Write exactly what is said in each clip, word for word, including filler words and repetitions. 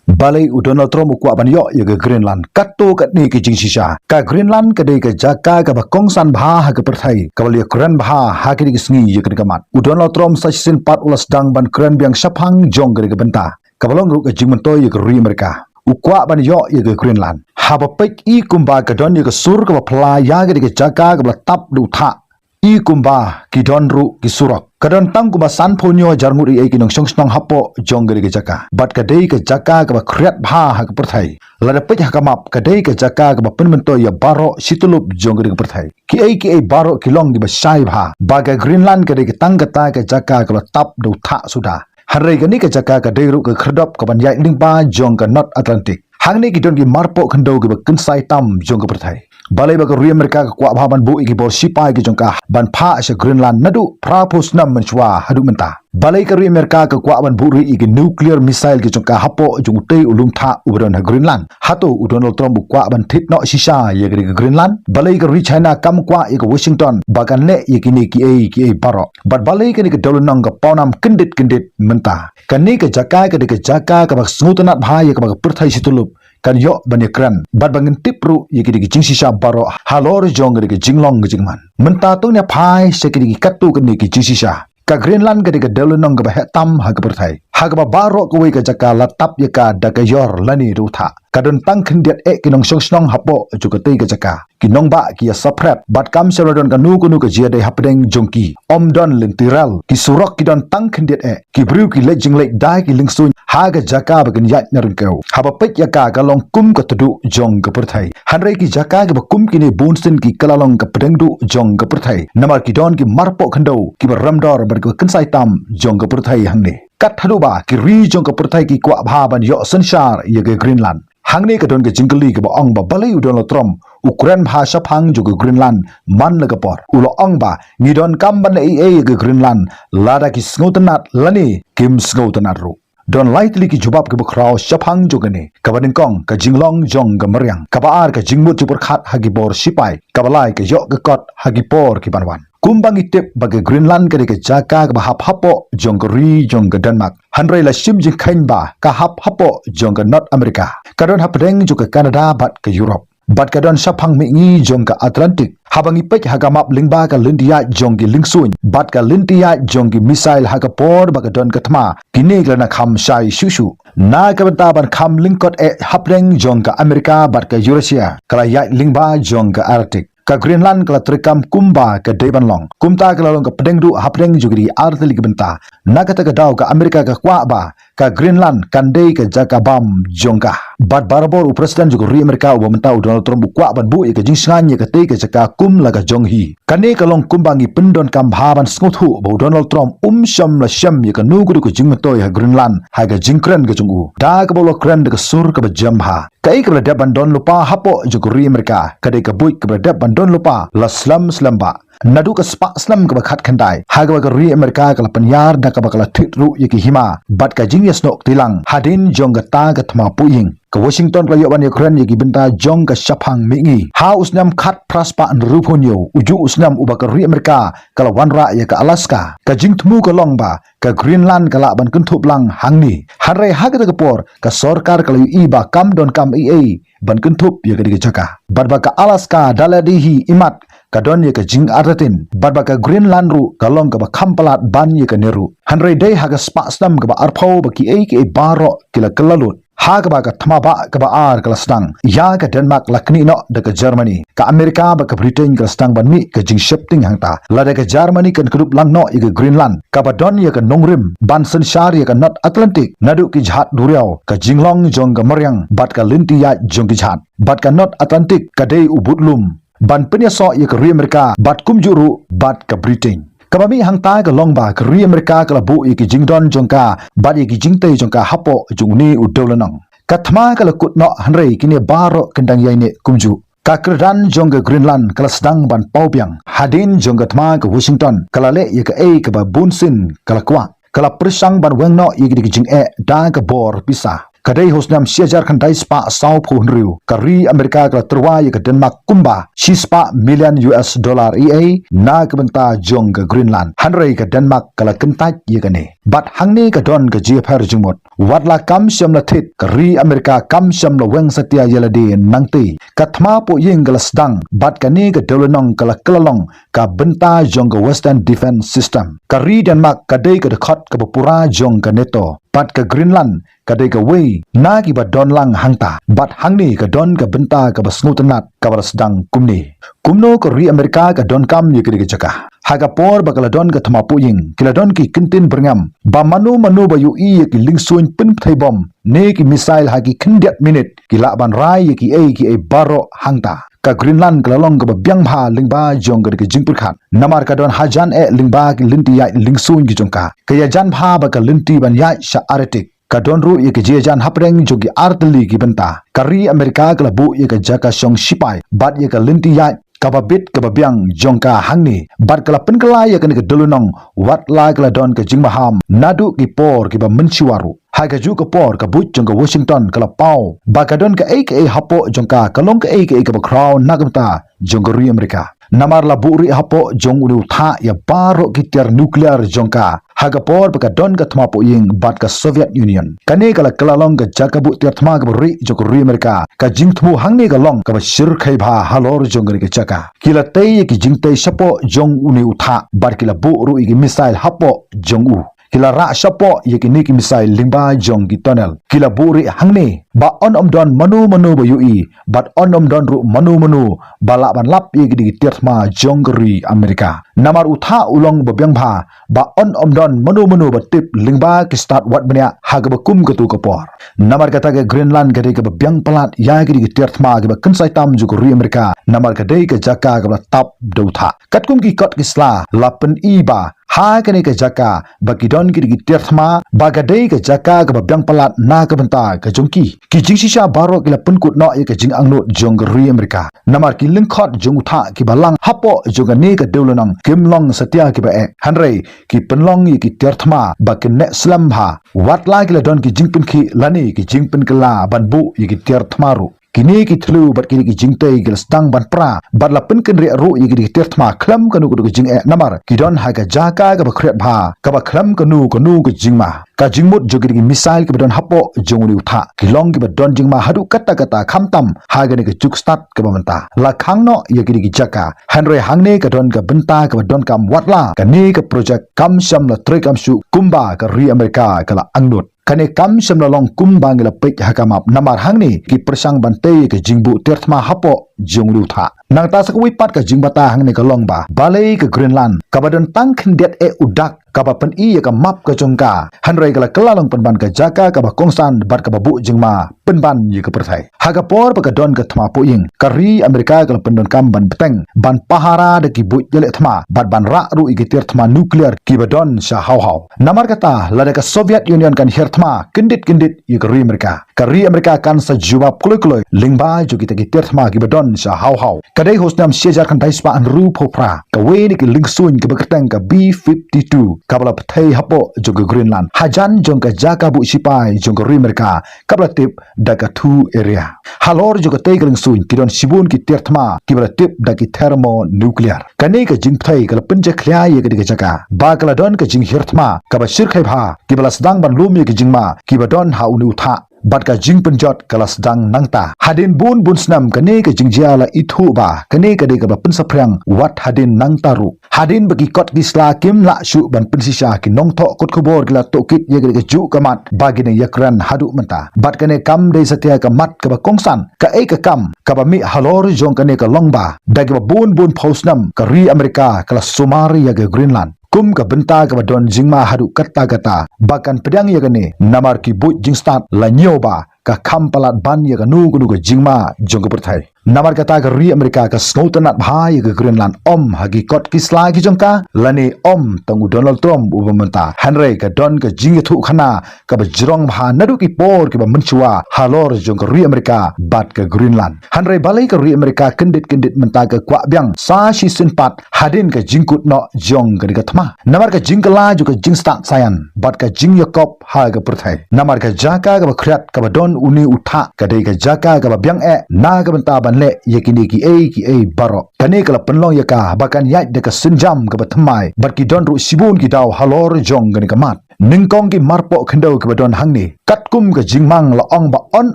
Balei u Donald Trump u kwah ban ïoh ïa ka Greenland? Katto katne ki jingshisha. Ka Greenland ka dei ka jaka kaba kongsan bha ha ka pyrthei, kaba la ïakren bha ha kine ki sngi ïa kane ka mat. U Donald Trump sa shisien pat u la sdang ban kren biang shaphang jong kane ka bynta, kaba long ruh ka jingmyntoi ïa ka ri Amerika. U kwah ban ïoh ïa ka Greenland. Haba peit i kumba ka don ïa ka sur kaba pla ïa kane ka jaka kaba la tap da u thah. I kumba ki don ruh ki surok. Ka don tang kumba sanphew hynñiew hajar ngut eiei ki nongshong shnong hapoh jong kane ka jaka. Bad ka dei ka jaka kaba khriat bha ha ka pyrthei. Lada peit ha ka map, ka dei ka jaka kaba pynmyntoi ïa baroh shi tyllup jong kane ka pyrthei. Kiei kiei baroh ki long kiba shai bha. Ba ka Greenland ka dei ka tang kata ka jaka kaba la tap da u thah suda. Hynrei kane ka jaka ka dei ruh ka khyrdop kaban ïaid lyngba jong ka North Atlantic. Hangne ki don ki marpoh khyndew kiba kynsai tam jong ka pyrthei. Balei ba ka ri Amerika ka kwah bha ban buh ïa ki bor shipai ki jong ka ban phah sha Greenland naduh phra phew snem mynshuwa haduh mynta? Balei ka ri Amerika ka kwah ban buhrieh ïa ki nuclear missile ki jong ka hapoh jong utei u lum thah uba don ha Greenland? Hato u Donald Trump u kwah ban thied noh shisha ïa ka ri ka Greenland? Balei ka ri China kam kwah ïa ka Washington ba kan leh ïa kine kiei kiei baroh? Bad balei kane ka dewlynnong ka pawnam kyndit kyndit mynta? Kane ka jaka ka dei ka jaka kaba sngewtynnat bha ïa kaba ka pyrthei shi tyllup kan ïoh ban ïakren bad ba ngin tip ruh ïa kine ki jingshisha baroh halor jong kane ka jinglong ka jingman. Mynta to ngin ïa phai sha kine ki katto katne ki jingshisha. Ka Greenland ka dei ka dewlynnong kaba heh tam ha ka pyrthei, ha kaba baroh kawei ka jaka la tap ïa ka da ka ïor lane da u thah. Ka don tang khyndiat eh ki nongshong shnong hapoh jong katei ka jaka. Ki nongbah ki ïa saphriang bad kam shym la don kano kano ka jingïadei hapdeng jong ki. Ym don lynti rel, ki surok ki don tang khyndiat eh. Ki briew ki leit jingleit da ki lyngsuiñ ha ka jaka ba kin ïaid na ryngkew. Haba peit ïa ka, ka long kum ka tduh jong ka pyrthei. Hynrei ki jaka kiba kum kine bunsien ki kylla long ka pdeng duh jong ka pyrthei, namar ki don ki marpoh khyndew kiba rem dor bad kiba kynsai tam jong ka pyrthei hangne. Kat haduh ba ki ri jong ka pyrthei ki kwah bha ban ïoh synshar ïa ka Greenland. Hangne ka don ka jingkylli kaba ong ba balei u Donald Trump u kren bha shaphang jong ka Greenland man la ka por. U la ong ba ngi donkam ban leh eiei ïa ka Greenland lada ki sngewtynnat lane kim sngewtynnat ruh. Don lai tylli ki jubab kiba khraw shaphang jong kane. Kaba nyngkong, ka jinglong jong ka mariang. Kaba ar, ka jingmut jingpyrkhat ha ki bor shipai. Kaba lai, ka ïoh ka kot ha ki por kiban wan. Kumba ngi tip ba ka Greenland ka dei ka jaka kaba hap hapoh jong ka ri jong ka Denmark. Hynrei la shim jingkheiñ ba ka hap hapoh jong ka North America. Ka don hapdeng jong ka Canada bad ka Europe. Bad ka don shaphang mihngi jong ka Atlantic. Haba ngi peit ha ka map lyngba ka lynti ïaid jong ki lyngsuiñ bad ka lynti ïaid jong ki missile ha ka por ba ka don ka thma, kine ki la nang kham shai shuh shuh. Na ka bynta ban kham lyngkot eh hapdeng jong ka America bad ka Eurasia, ka la ïaid lyngba jong ka Arctic. Ka Greenland ka la treikam kumba ka dei ban long. Kumta ka la long ka pdeng duh hapdeng jong kine ki ar tylli ki bynta. Na kata ka daw ka America ka kwah ba ka Greenland kan dei ka jaka bam jong ka. Bad barabor u President jong ka ri America uba mynta u Donald Trump u kwah ban buh ïa ka jingshngaiñ ïa katei ka jaka kum la ka jong hi. Kane ka long kumba ngi pyndonkam bha ban sngewthuh ba u Donald Trump um shym la shem ïa kano kano ka jingmyntoi ha Greenland ha ka jingkren ka jong u. Da kaba u la kren da ka sur kaba jem bha. Kaei kaba la dep ban don lypa hapoh jong ka ri America ka dei ka buit kaba la dep ban don lypa la slem slem bha. Naduh ka spah snem kaba khatkhyndai ha kaba ka ri America ka la pynïar da kaba ka la thied ruh ïa ki hima bad ka jingïasnoh kti lang hadien jong kata ka thma phuh ïing. Ka Washington ka la ïoh ban ïakren ïa ki bynta jong ka shaphang mihngi ha u snem khatphra spah hynriewphew hynñiew, u juh u snem uba ka ri America ka la wanrah ïa ka Alaska. Ka jingthmu ka long ba ka Greenland ka lah ban kynthup lang hangne. Hynrei ha kata ka por ka sorkar ka la ïohi ba kam donkam eiei ban kynthup ïa kane ka jaka. Bad ba ka Alaska da lade hi imat ka don ïa ka jingartatien. Bad ba ka Greenland ruh ka long kaba kham palat ban ïa kane ruh. Hynrei dei ha ka spah snem kaba arphew ba kiei kiei baroh ki la kylla lut. Ha kaba ka thma bah kaba ar ka la sdang, ïa ka Denmark la knieh noh da ka Germany. Ka America bad ka Britain ka la sdang ban mih ka jingsheptieng hangta. Lada ka Germany kan kdup lang noh ïa ka Greenland kaba don ïa ka nongrim ban synshar ïa ka North Atlantic naduh ki jhad duriaw, ka jinglong jong ka mariang bad ka lynti ïaid jong ki jhad. Bad ka North Atlantic ka dei u budlum ban pynïasoh ïa ka ri America bad kumjuh ruh bad ka Britain. Kaba mih hangta ka long ba ka ri America ka la buh ïa ki jingdon jong ka bad ïa ki jingtei jong ka hapoh jong une u dewlynnong. Ka thma ka la kut noh hynrei kine baroh kin dang ïaineh kumjuh. Ka kyrdan jong ka Greenland ka la sdang ban paw biang. Hadien jong ka thma ka Washington ka la leh ïa kaei kaba bunsien ka la kwah. Ka la pyrshang ban weng noh ïa ki jingeh da ka bor pisa. Ka dei ha u snem shi hajar khyndai spah saw phew hynriew, ka ri Amerika ka la tyrwa ïa ka Denmark kumba shi spah million U S dollar ei ei na ka bynta jong ka Greenland. Hynrei ka Denmark ka la kyntait ïa kane. Bad hangne ka don ka jingïapher jingmut. Wat la kam shym la thied, ka ri Amerika kam shym la weng satia ïa lade nangta. Ka thma pohïing ka la sdang, bad kane ka dewlynnong ka la kylla long ka bynta jong ka Western Defense System. Ka ri Denmark ka dei ka dkhot kaba pura jong ka NATO. Bad ka Greenland ka dei kawei na kiba don lang hangta. Bad hangne ka don ka bynta kaba sngewtynnat kaba la sdang kumne. Kumno ka ri Amerika ka donkam ïa kane ka jaka? Ha ka por ba ka la don ka thma pohïing, ki la don ki kyntien byrngem ba mano mano ba ïohi ïa ki lyngsuiñ pynpthei bom ne ki missile ha ki khyndiat minit, ki lah ban rai ïa kiei kiei baroh hangta. Ka Greenland ka la long kaba biang bha lyngba jong ka jingpyrkhat. Namar ka don hajan eh lyngba ki lynti ïaid lyngsuiñ ki jong ka. Ka ïajan bha ba ka lynti ban ïaid sha Arctic. Ka don ruh ïa ka jingïajan hapdeng jong ki artylli ki bynta. Ka ri Amerika ka la buh ïa ka jaka shong shipai bad ïa ka lynti ïaid kaba bit kaba biang jong ka hangne. Bad ka la pynkylla ïa kane ka dewlynnong wat la ka la don ka jingmaham naduh ki por kiba mynshuwa ruh. Ha kajuh ka por ka buit jong ka Washington ka la paw ba ka don kaei kaei hapoh jong ka, ka long kaei kaei kaba khraw na ka bynta jong ka ri Amerika. Namar la buhrieh hapoh jong une u thah ïa baroh ki tiar nuclear jong ka ha ka por ba ka don ka thma pohïing bad ka Soviet Union. Kane ka la kylla long ka jaka buh tiar thma kaba rieh jong ka ri Amerika. Ka jingthmu hangne ka long kaba shyrkhei bha halor jong kane ka jaka. Ki la tei ïa ki jingtei shapoh jong une u thah bad ki la buh ruh ïa ki missile hapoh jong u. Ki la rah shapoh ïa kine ki missile lyngba jong ki tunnel. Ki la buhrieh hangne ba un ym don mano mano ba ïohi bad un ym don ruh mano mano ba lah ban lap ïa kine ki tiar thma jong ka ri Amerika. Namar u thah u long ba biang bha ba un ym don mano mano ba tip lyngba ki stad wad bniah ha kaba kum katu ka por. Namar kata ka Greenland ka dei kaba biang palat ïa kine ki tiar thma kiba kynsai tam jong ka ri Amerika. Namar ka dei ka jaka kaba la tap da u thah. Katkum ki kot ki sla la pyni ba ha kane ka jaka ba ki don kine ki tiar thma ba ka dei ka jaka kaba biang palat na ka bynta ka jong ki. Ki jingshisha baroh ki la pynkut noh ïa ka jingangnud jong ka ri Amerika. Namar ki lyngkhot jong u thah kiba lang hapoh jong kane ka dewlynnong kim long satia kiba eh. Hynrei ki pynlong ïa ki tiar thma ba kin neh slem bha. Wat la ki la don ki jingpynkhih lane ki jingpynkylla ban buh ïa ki tiar thma ruh. Kine ki thliew bad kine ki jingtei ki la sdang ban pra bad la pynkynriah ruh ïa kine ki tiar thma khlem kano kano ka jingeh namar ki don ha ka jaka kaba khriat bha kaba khlem kano kano ka jingma. Ka jingmut jong kine ki missile kiba don hapoh jong une u thah ki long kiba don jingma haduh katta katta khamtam ha kane ka juk stad kaba mynta. La khang noh ïa kine ki jaka. Hynrei hangne ka don ka bynta kaba donkam wat la kane ka projek kam shym la treikam shuh kumba ka ri Amerika ka la angnud. Kane kam shym la long kumba ngi la peit ha ka map namar hangne ki pyrshang ban tei ïa ka jingbuh tiar thma hapoh jong une u thah. Nangta sa kawei pat ka jingbata hangne ka long ba balei ka Greenland kaba don tang khyndiat eh u dak kaba pyni ïa ka map ka jong ka. Hynrei ka la kylla long pynban ka jaka kaba kongsan bad kaba buh jingma pynban ïa ka pyrthei. Ha ka por ba ka don ka thma pohïing ka ri Amerika ka la pyndonkam ban bteng ban pahara da ki buit ïaleh thma bad ban rah ruh ïa ki tiar thma nuclear kiba don sha haw haw. Namar kata lada ka Soviet Union kan hiar thma kyndit kyndit ïa ka ri Amerika, ka ri Amerika kan sa jubab kloi kloi lyngba jong kita ki tiar thma kiba don sha haw haw. Ka dei ha u snem shi hajar khyndai spah hynriew phew phra kawei na ki lyngsuiñ kaba kyrteng ka B fifty-two kaba la pynthei hapoh jong ka Greenland hajan jong ka jaka buh shipai jong ka ri Amerika kaba la tip da ka Thaw Area. Halor jong katei ka lyngsuiñ ki don shibun ki tiar thma kiba la tip da ki thermonuclear. Kane ka jingpynthei ka la pynjakhlia ïa kane ka jaka ba ka la don ka jinghiar thma kaba shyrkhei bha kiba la sdang ban lum ïa ka jingma kiba don ha une u thah. Bad ka jingpynjot ka la sdang nangta. Hadien bun bun snem kane ka jingjia la ithuh ba kane ka dei kaba pynsaphriang wat hadien nangta ruh. Hadien ba ki kot ki sla kim lah shuh ban pynshisha ki nongthoh kot khubor ki la tohkit ïa ka dei ka juh ka mat ba ki nang ïakren haduh mynta. Bad kane kam dei satia ka mat kaba kongsan kaei ka kam kaba mih halor jong kane ka long ba da kiba bun bun phew snem ka ri Amerika ka la sumar ïa ka Greenland kum ka bynta kaba don jingma haduh katta katta ba kan pdiang ïa kane namar ki buit jingstad la ñiew ba ka kham palat ban ïa kano kano ka jingma jong ka pyrthei. Namar kata ka ri Amerika ka sngewtynnad bha ïa ka Greenland, ym ha ki kot ki sla ki jong ka, lane ym tang u Donald Trump uba mynta. Hynrei ka don ka jingïathuhkhana kaba jrong bha naduh ki por kiba mynshuwa halor jong ka ri Amerika bad ka Greenland. Hynrei balei ka ri Amerika kyndit kyndit mynta ka kwah biang sa shisien pat hadien ka jingkut noh jong kane ka thma? Namar ka jingkylla jong ka jingstad saian bad ka jingïakop ha ka pyrthei. Namar ka jaka kaba khriat kaba don une u thah ka dei ka jaka kaba biang eh na ka bynta ban leh ïa kine kiei kiei baroh. Kane ka la pynlong ïa ka ba kan ïaid da ka sienjam kaba thymmai bad ki don ruh shibun ki daw halor jong kane ka mat. Nyngkong ki marpoh khyndew kiba don hangne, katkum ka jingmang la ong ba yn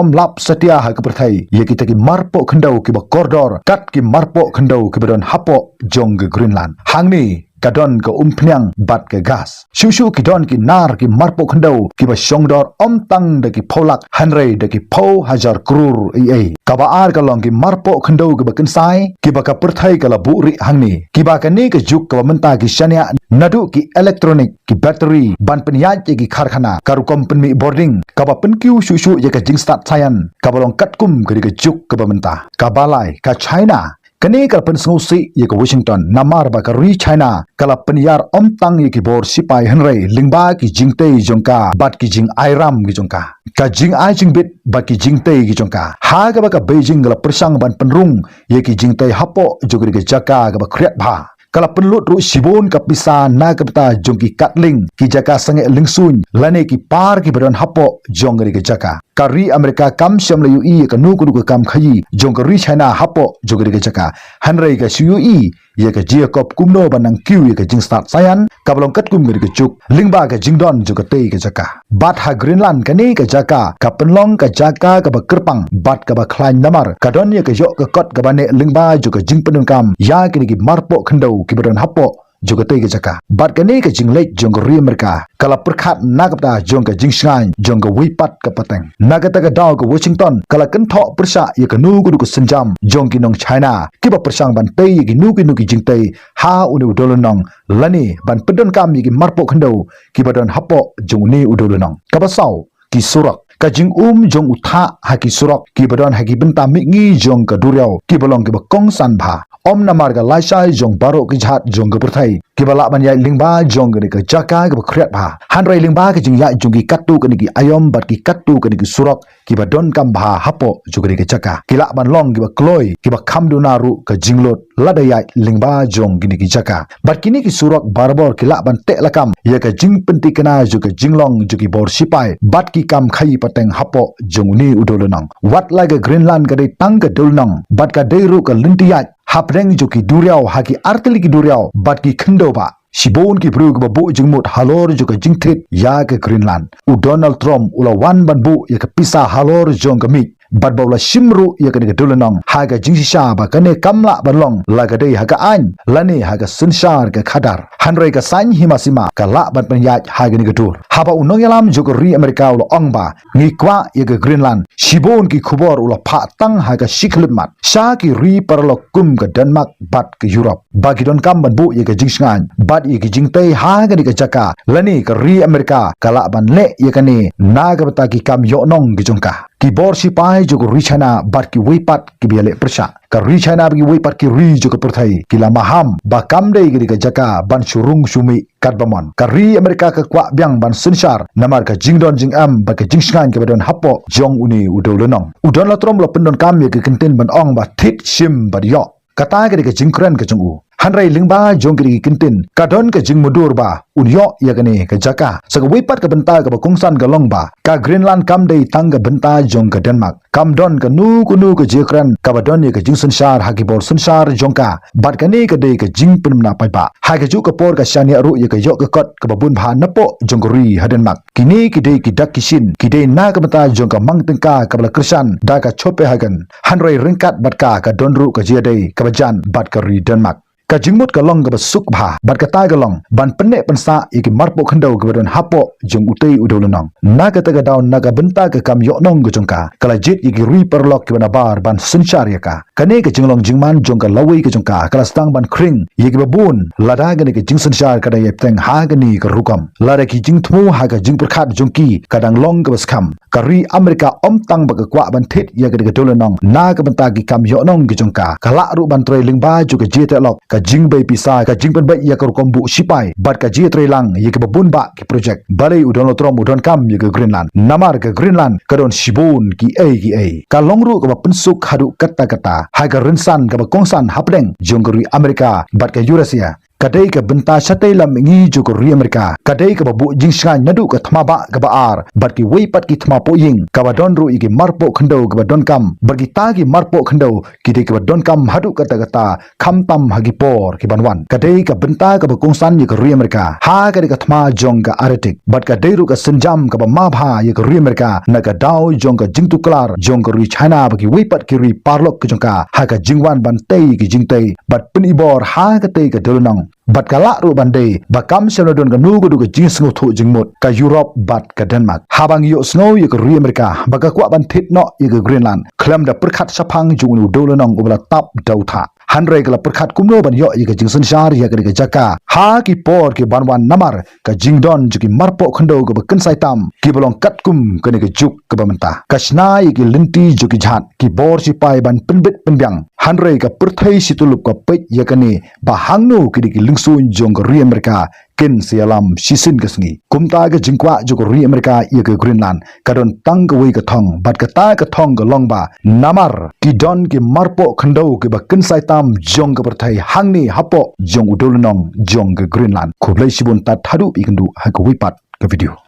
ym lap satia ha ka pyrthei ïa kita ki marpoh khyndew kiba kordor kat ki marpoh khyndew kiba don hapoh jong ka Greenland. Hangne ka don ka umphniang bad ka gas. Shuh shuh ki don ki nar ki marpoh khyndew kiba shongdor ym tang da ki phew lak hynrei da ki phew hajar klur ei ei. Kaba ar ka long ki marpoh khyndew kiba kynsai kiba ka pyrthei ka la buhrieh hangne, kiba kane ka juk kaba mynta ki shaniah naduh ki electronic, ki battery, ban pynïaid ïa ki karkhana, ka rukom pynmih bording, kaba pynkiew shuh shuh ïa ka jingstad saian kaba long katkum ka dei ka juk kaba mynta. Kaba lai, ka China. Kane ka la pynsngewsih ïa ka Washington namar ba ka ri China ka la pynïar ym tang ïa ki bor sipai hynrei lyngba ki jingtei jong ka bad ki jingai ram ki jong ka, ka jingai jingbit bad ki jingtei ki jong ka, ha kaba ka Beijing ka la pyrshang ban pynrung ïa ki jingtei hapoh jong ka dei ka jaka kaba khriat bha. Ka la pynlut ruh shibun ka pisa na ka bynta jong ki katling, ki jaka sangeh lyngsuiñ lane ki par kiba don hapoh jong ka dei ka jaka. Ka ri Amerika kam shym la ïohi ïa kano kano ka kam khaïi jong ka ri China hapoh jong ka dei ka jaka. Hynrei ka shu ïohi ïa ka jingïakop kumno ban nang kiew ïa ka jingstad saian kaba long katkum ka dei ka juk lyngba ka jingdon jong katei ka jaka. Bad ha Greenland kane ka jaka ka pynlong ka jaka kaba kyrpang bad kaba khlaiñ namar ka don ïa ka ïoh ka kot kaba neh lyngba jong ka jingpyndonkam ïa kine ki marpoh khyndew kiba don hapoh jong katei ka jaka. Bad kane ka jingleit jong ka ri Amerika ka la pyrkhat na ka bynta jong ka jingshngaiñ jong kawei pat ka pateng. Na kata ka daw ka Washington ka la kynthoh pyrshah ïa kano kano ka sienjam jong ki nong China kiba pyrshang ban tei ïa kino kino ki jingtei ha une u dewlynnong lane ban pyndonkam ïa ki marpoh khyndew kiba don hapoh jong une u dewlynnong. Kaba saw, ki surok. Ka jingum jong u thah ha ki surok kiba don ha ki bynta mihngi jong ka duriaw kiba long kiba kongsan bha. Ym namar ka lashai jong baroh ki jhat jong ka pyrthei kiba lah ban ïaid lyngba jong kane ka jaka kaba khriat bha, hynrei lyngba ka jingïaid jong ki katto katne ki aïom bad ki katto katne ki surok kiba donkam bha hapoh jong kane ka jaka, ki lah ban long kiba kloi, kiba kham duna ruh ka jinglut lada ïaid lyngba jong kine ki jaka. Bad kine ki surok barabor ki lah ban teh lakam ïa ka jingpyntikna jong ka jinglong jong ki bor sipai bad ki kam khaïi pateng hapoh jong une u dewlynnong. Wat la ka Greenland ka dei tang ka dewlynnong bad ka dei ruh ka lynti ïaid hapdeng jong ki duriaw ha ki artylli ki duriaw bad ki khyndew bah. Shibun ki briew kiba buh jingmut halor jong ka jingthied ïa ka Greenland. U Donald Trump u la wan ban buh ïa ka pisa halor jong ka miej bad ba u la shim ruh ïa kane ka dewlynnong ha ka jingshisha ba kane kam lah ban long la ka dei ha ka aiñ lane ha ka synshar ka khadar. Hynrei ka saiñ hima sima ka lah ban pynïaid ha kane ka dur. Haba u nongïalam jong ka ri Amerika u la ong ba ngi kwah ïa ka Greenland, shibun ki khubor u la phah tang ha ka shi khyllipmat sha ki ri paralok kum ka Denmark bad ka Europe ba ki donkam ban buh ïa ka jingshngaiñ bad ïa ka jingtei ha kane ka jaka lane ka ri Amerika ka lah ban leh ïa kane na ka bynta ki kam ïohnong ki jong ka. Ki bor sipai jong ka ri China bad kiwei pat kiba ïaleh pyrshah. Ka ri China bad kiwei pat ki ri jong ka pyrthei ki la maham ba kam dei kane ka jaka ban shu rung shu mih katba mon. Ka ri Amerika ka kwah biang ban synshar namar ka jingdon jingem bad ka jingshngaiñ kaba don hapoh jong une u dewlynnong. U Donald Trump u la pyndonkam ïa ka kyntien ban ong ba thied shim bad ïoh. Kata ka dei ka jingkren ka jong u. Hynrei lyngba jong kine ki kyntien ka don ka jingmudui ba un ïoh ïa kane ka jaka. Sa kawei pat ka bynta kaba kongsan ka long ba ka Greenland kam dei tang ka bynta jong ka Denmark. Kam don kano kano ka jingkren kaba don ïa ka jingsynshar ha ki bor synshar jong ka. Bad kane ka dei ka jingpynbna paidbah. Ha kajuh ka por ka shaniah ruh ïa ka ïoh ka kot kaba bun bha napoh jong ka ri ha Denmark. Kine ki dei ki dak ki shin, ki dei na ka bynta jong ka mang tyngka kaba la kyrshan da ka Copenhagen. Hynrei ryngkat bad ka ka don ruh ka jingïadei kaba jan bad ka ri Denmark. Ka jingmut ka long kaba suk bha, bad kata ka long ban pynneh pynsah ïa ki marpoh khyndew kiba don hapoh jong utei u dewlynnong. Na kata ka daw, na ka bynta ka kam ïohnong ka jong ka, ka la jied ïa ki ri paralok kiba nabar ban synshar ïa ka. Kane ka jinglong jingman jong ka lawei ka jong ka, ka la sdang ban khring ïa kiba bun, lada kane ka jingsynshar ka dang ïai bteng ha kane ka rukom. Lada ki jingthmu ha ka jingpyrkhat jong ki ka dang long kaba skhem, ka ri Amerika ym tang ba ka kwah ban thied ïa kane ka dewlynnong na ka bynta ki kam ïohnong ki jong ka, ka lah ruh ban trei lyngba jong ka jingtreilang, ka jingbei pisa, ka jingpynbeit ïa ka rukom buh sipai, bad ka jingtreilang ïa kiba bun bah ki projek. Balei u Donald Trump u donkam ïa ka Greenland? Namar ka Greenland ka don shibun kiei kiei. Ka long ruh kaba pynsuk haduh katta katta ha ka rynsan kaba kongsan hapdeng jong ka ri Amerika bad ka Eurasia. Ka dei ka bynta shatei lam mihngi jong ka ri Amerika. Ka dei kaba buh jingshngaiñ naduh ka thma bah kaba ar bad kiwei pat ki thma pohïing, kaba don ruh ïa ki marpoh khyndew kiba donkam, bad kita ki marpoh khyndew ki dei kiba donkam haduh katta katta, khamtam ha ki por ki ban wan. Ka dei ka bynta kaba kongsan ïa ka ri Amerika ha ka dei ka thma jong ka Arctic, bad ka dei ruh ka sienjam kaba ma bha ïa ka ri Amerika na ka daw jong ka jingtuklar jong ka ri China bad kiwei pat ki ri paralok ki jong ka ha ka jingwan ban tei ki jingtei bad pynibor ha katei ka dewlynnong. Bad ka lah ruh ban dei ba kam shym la don kano kano ka jingsngewthuh jingmut ka Europe bad ka Denmark. Haba ngi ïohsngew ïa ka ri Amerika ba ka kwah ban thied noh ïa ka Greenland khlem da pyrkhat shaphang jong u dewlynnong uba la tap da u thah. Hynrei ka la pyrkhat kumno ban ïoh ïa ka jingsynshar ïa kane ka jaka ha ki por ki ban wan namar ka jingdon jong ki marpoh khyndew kaba kynsai tam kiba long katkum kane ka juk kaba mynta. Ka shna ïa ki lynti jong ki jhat, ki bor sipai ban pynbit pynbiang. Hynrei ka pyrthei shityllup ka peit ïa kane ba hangno ki dei ki lyngsuiñ jong ka ri Amerika kin sa ïalam shisien ka sngi. Kumta ka jingkwah jong ka ri Amerika ïa ka Greenland ka don tang kawei ka thong, bad kata ka thong ka long ba namar ki don ki marpoh khyndew kiba kynsai tam jong ka pyrthei hangne hapoh jong u dewlynnong jong ka Greenland. Khublei shibun tad haduh ïakynduh ha kawei pat ka video.